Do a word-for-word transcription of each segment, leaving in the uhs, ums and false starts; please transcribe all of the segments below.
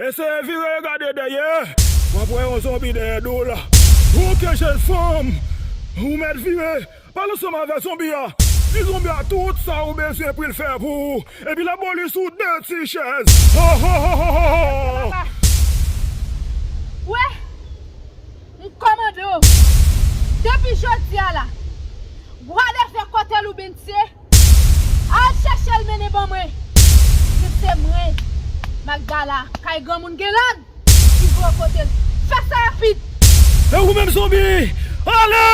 Eseye vire gade dèyè. W ap wè yon zonbi dèyè do w la. Oke, jèn fanm. Ou mèt vire. Pale ansanm avè zonbi a. Di zonbi a tout sa ou bezwen pou l fè pou ou. Epi l ap ba w li sou de ti chèz. Ho, ho, ho, ho, ho, ho. Papa. Wè. M kòmande w. Depi jodi a la, bwa de fè kote Loubens ye, al chèche l mennen ban mwen. Paske se mwen, Magdala, kay granmoun Gelad, ki voye w kote l. Fè sa rapid! E ou menm zonbi! Ale!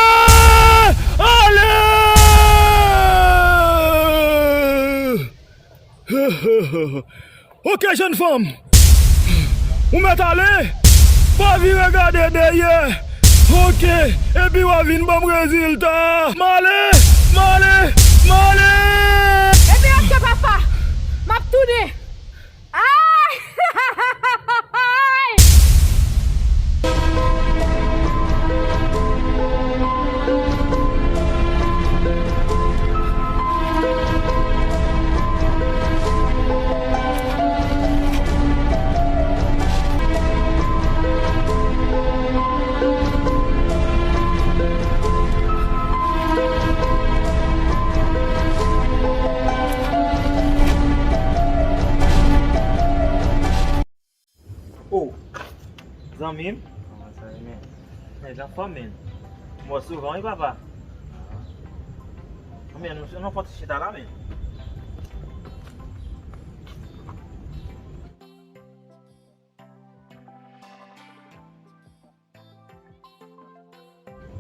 Ale! Oke, jèn fanm. Ou mèt ale. Pa vire gade dèyè. Oke. Epi w a vin ban m rezilta. M ale. M ale. M ale. Epi oke, papa. M ap tounen. Ay! Oh, zanmi m. Kòman sa ye, men? Nèg anfòm, men. M wè w souvan, wi, papa. Men, nou, nou fè yon ti chita la, men.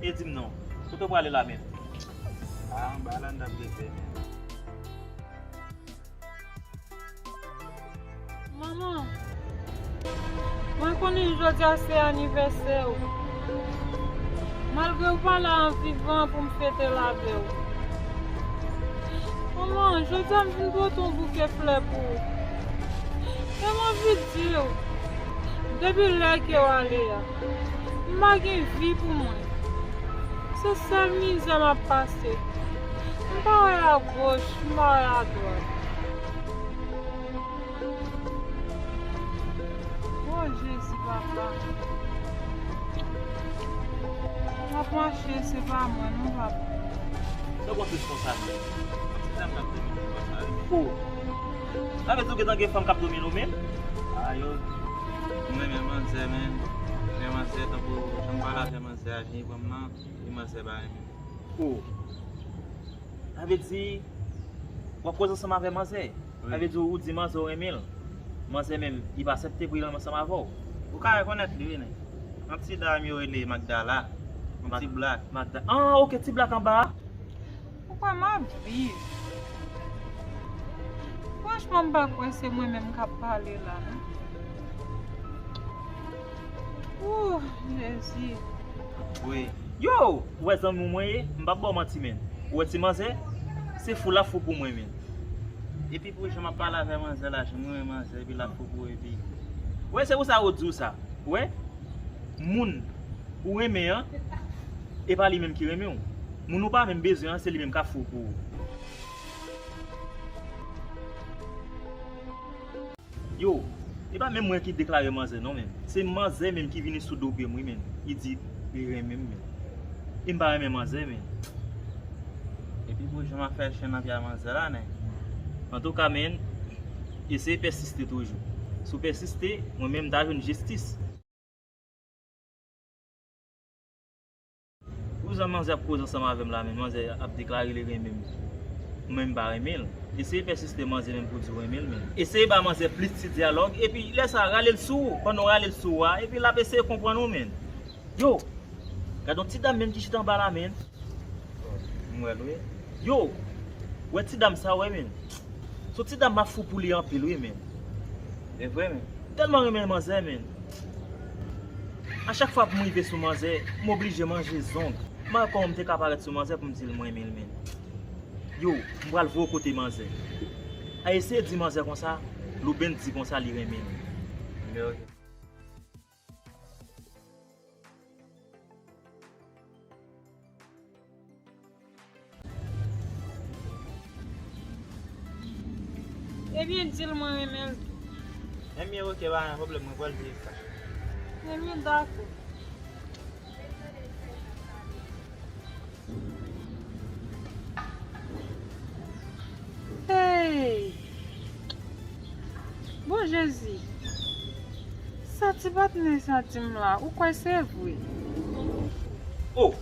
E di m non, kote w prale la menm? A, anba la n t ap rete menm. Manman, mwen konnen jodi a se anivèsè w. Malgre w pa la an vivan pou m fete l avè w. Manman, jodi a m vin pote yon bouke flè pou ou. E m anvi di w, depi lè ke w ale a, m pa gen vi pou mwen. Se sèl mizè m ap pase. M pa wè agoch, m pa wè adwat. O Jezi, papa. M ap mache, se pa mwen, non, papa. Sa w pran plis konsa menm? Ti dam k ap domine w konsa, wi. O! Sa vle di w gentan gen fanm k ap domine w menm? A, yo. M renmen manzè, men. Men manzè, tankou jan m pale avè manzè a, jan li pran m nan, li manzè pa renmen. O! Sa vle di, w ap koze ansanm avè manzè? Wi. Sa vle di ou di manzè ou renmen l. Manzè menm, li pa aksepte pou li ansanm avè w. Ou ka rekonèt li, wi, nèg. Yon ti dam yo rele Magdala. Yon ti blak. Magda-, ah, oke, ti blak anba a. Ou kwè m ap viv? Franchman, m pa kwè se mwen menm k ap pale la, non. Ooh, Jezi. Wi. Yo! Ou wè zanmi w mwen ye? M p ap ba w manti, menn. Ou wè ti manzè? Se fou l ap fou pou mwen, menn. Epi pou jan m ap pale avè manzè la, jan mwen renmen manzè, epi l ap fou pou epi. Ou wè, se pou sa yo di w sa. Ou wè? Moun ou renmen an, e pa li menm ki renmen w. Moun ou pa menm bezwen an, se li menm k ap fou pou ou. Yo, e pa menm mwen ki deklare manzè non, menn. Se manzè menm ki vini sou do pye m, wi, menn. Li di li renmen m, menn. E m pa renmen manzè, menn. Epi pou jan m ap fè chen nan pye a manzè la, nèg. Antouka, menn, eseye pèsiste toujou. Si w pèsiste, mwen menm m ta jwenn jistis. Pou jan manzè ap koze ansanm avè m la, menn, manzè ap deklare li renmen m. Mwen menm m pa renmen l. Eseye pèsiste manzè menm pou di w renmen l, menn. Eseye ba manzè plis ti dyalòg, epi lè sa a, rale l sou ou. Pandan w rale l sou ou a, epi l ap eseye konprann ou, menn. Yo! Gade yon ti dam menm ki chita anba la, menn. M wè l, wi. Yo! Wè ti dam sa, wè, menn. Se yon ti dam m ap fou pou li anpil, wi, menn. E vre, menn. M tèlman renmen manzè, menn. A chak fwa pou m rive sou manzè, m oblije manje zong. M pa wè kòman m te ka parèt sou manzè pou m di l m renmen l, menn. Yo, m pral voye w kote manzè. A eseye di manzè konsa, Loubens di konsa li renmen l. Men, ok. Ebyen, di l mwen renmen l tou. Ebyen, oke, pa gen pwoblèm, mwen pral viv sa. Ebyen, dakò. Hey! Bon Jezi, sa ti patnè sa di m la, ou kwè se vre? Oh,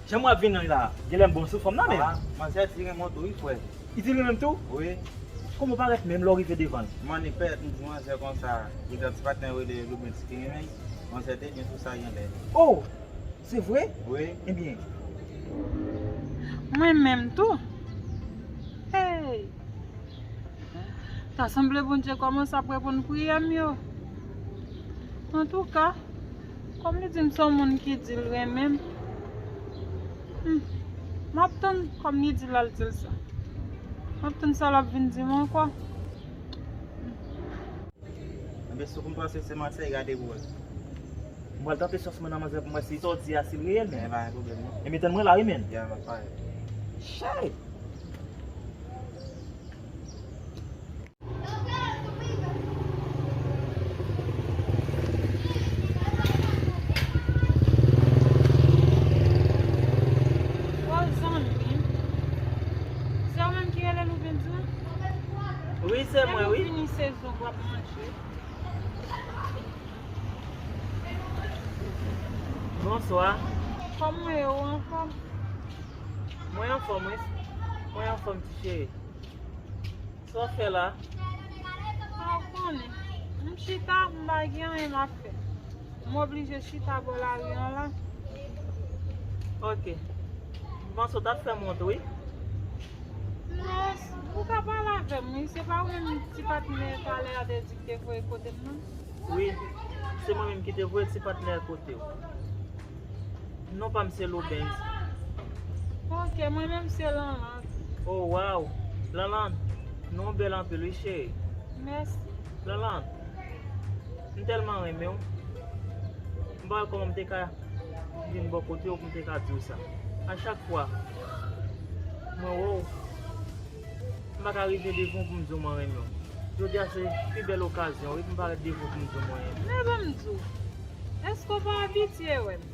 jan m wè ap vin nan la, genlè m bon sou fanm nan menm. Ah, manzè di renmen w tou wi, frè. Li di li renmen m tou? Wi. Kòman w parèt menm lè w rive devan l? Mwen, li pèt, m di manzè konsa, li gen ti patnè rele Loubens ki renmen l. Manzè te byen sou sa genlè. Oh! Se vre? Wi. Ebyen. Mwen menm tou. Hey! Ta sanble Bondye kòmanse ap reponn priyè m yo. Antouka, kòm li di m se yon moun ki di l renmen m, hmm, m ap tann kòm li di l al di l sa. M ap tann sa l ap vin di m ankò. Ebyen, si w konn panse se manti, gade pou wè. M pral tante chans mwen nan manzè pou m wè si sa w di a, si l reyèl menm. Ebyen, pa gen pwoblèm, non. Ebyen, tann mwen la, wi, menn. Ya, m ap pare. Chay! Wow, zanmi. Se ou menm ki rele Loubens lan? Wi, se mwen, wi. Lè nou fini sezon, w ap manje. Bonswa. Kòman w ye, ou anfòm? Mwen anfòm, wi. Mwen anfòm, ti cheri. Sa w fè la? A, ou konnen. M chita, m pa gen anyen m ap fè. M oblije chita bò lari an la. Ok. M panse w t ap fè m wont, wi. Non, ou ka pale avè m, wi. Se pa ou menm ti patnè talè a te di ki te voye kote m nan? Wi, se mwen menm ki te voye ti patnè kote w. Non pa m se Loubens. Ok, mwen menm se Lanland. Oh, wow! Lanland, non w bèl anpil wi, cheri. Mèsi. Lanland, m tèlman renmen w. M pa wè kòman m te ka vin bò kote w pou m te ka di w sa. A chak fwa mwen wè w, m pa ka rive devan w pou m di w mwen renmen w. Jodi a se pi bèl okazyon, wi, pou m parèt devan w pou m di w mwen renmen w. Men ban m di w, èske w pa abitye wè m?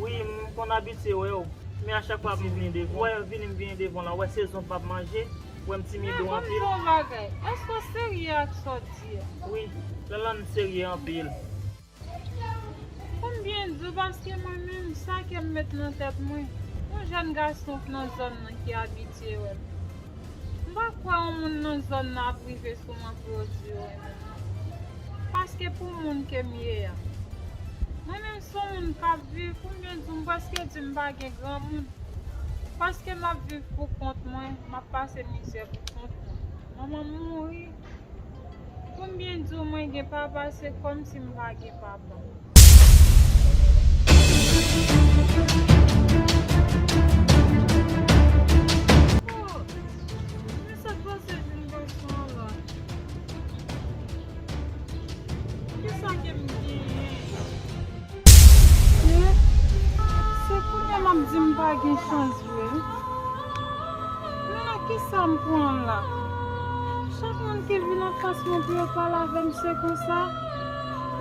Wi, m konn abitye wè w. Men a chak fwa m vini devan w, wè, vini m vini devan w la, wè sezon p ap manje, wè m timid ou anpil. Men ban m di w yon bagay, èske w serye ak sa w di a? Wi, Lanland, m serye anpil. Pou m byen di w, paske mwen menm, sa ke m met nan tèt mwen, yon jèn gason k nan zòn nan ki abitye wè m. M pa kwè yon moun nan zòn nan ap rive sou mwen pou yo di yo renmen mwen. Paske pou moun ke m ye a, mwen menm se yon moun k ap viv, pou m byen di w, m prèske di m pa gen granmoun. Paske m ap viv pou kont mwen, m ap pase mizè pou kont mwen. Manman m mouri. Pou m byen di w, mwen gen papa, se kòmsi m pa gen papa. Oh, men sa k pase jèn gason an la? Kisa ke m genyen? Men, se kounye a m ap di m pa gen chans vre. Men nan kisa m pran la? Chak moun ki vin anfas mwen pou yo pale avè m, se konsa.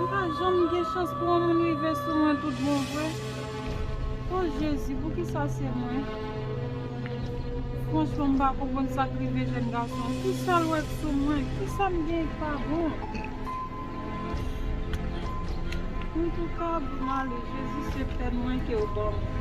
M pa janm gen chans pou yon moun rive sou mwen tout bon vre. O Jezi, poukisa se mwen? Franchman, m pa konprann sa k rive jèn gason an. Kisa l wè k sou mwen? Kisa m genyen k pa bon? Antouka, bon, ale, Jezi, se pèn mwen ke w ban mwen.